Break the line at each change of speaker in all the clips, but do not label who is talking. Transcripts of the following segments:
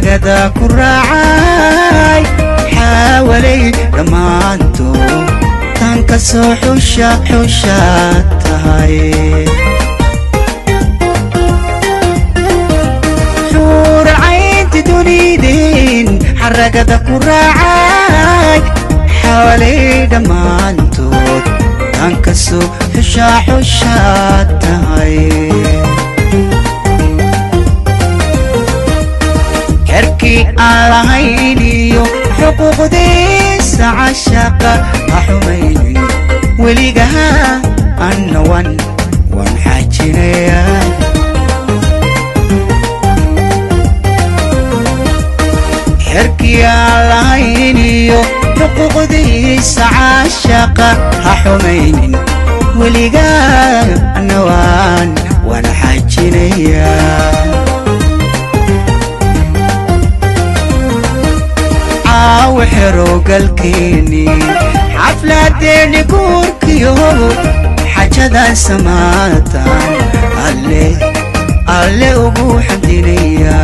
Xaragada ku raacay xaawalay dhammaantood tan ka soo xusha xushaad tahay. Xuurcaynti dunideen xaragada ku raacay xaawalay dhammaantood tan ka soo xusha xushaad tahay. Xerkii aan lahayn iyo xuquuqdiisa cashaqa ha xumaynin weligaha, anna waan xaajinayaa. Xerkii aan lahayn iyo xuquuqdiisa cashaqa ha xumaynin weligaa, anna waan xaajinayaa. Caawa xerogalkeeni xafladeeni guurkiyo xajadan samaatan alle alle ugu xamdinaya.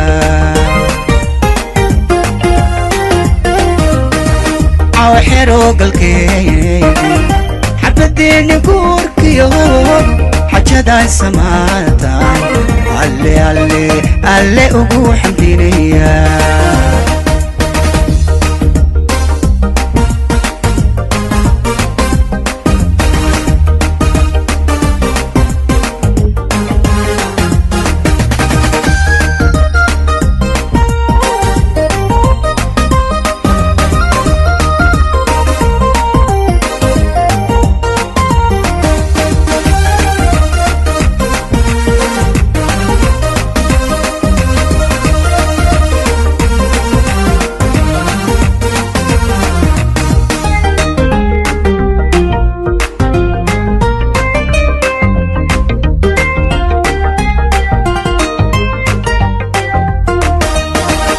Caawa xerogalkeeni xafladeeni guurkiyo xajadan samaatan alle alle alle ugu xamdinaya.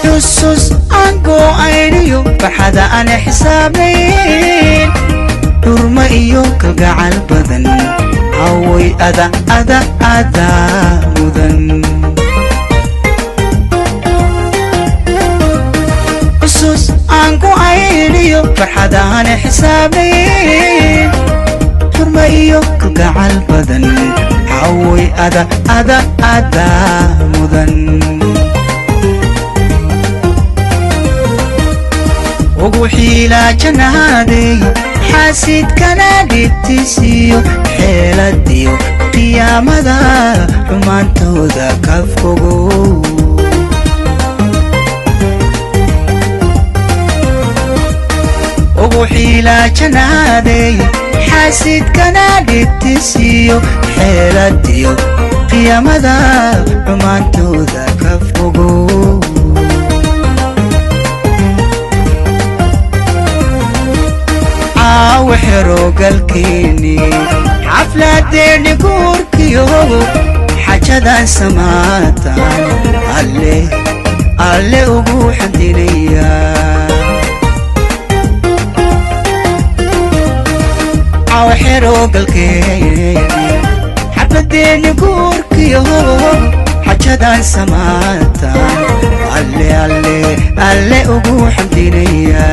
Xusus aan go'ayniyo farxada aan xisaabnayn, dhurmo iyo kalgacal badan haway ada ada adaa mudan. Xusus aan go'ayniyo farxada aan xisaabnayn, xurmo iyo kalgacal badan haway ada ada adaa mudan. Ugu xiilaajanaaday xaasidkana dhibtiisiyo xeeladiyo qiyaamada xumaantooda ka fogo. Ugu xiilaajanaaday xaasidkana dhibtiisiyo xeeladiyo qiyaamada xumaantooda ka fogo. Caawa xerogalkeeni xafladeeni guurkiyo xajadan samaatan alle alle ugu xamdinaya. Caawa xerogalkeeni xafladeeni guurkiyo xajadan samaatan alle alle alle ugu xamdinaya.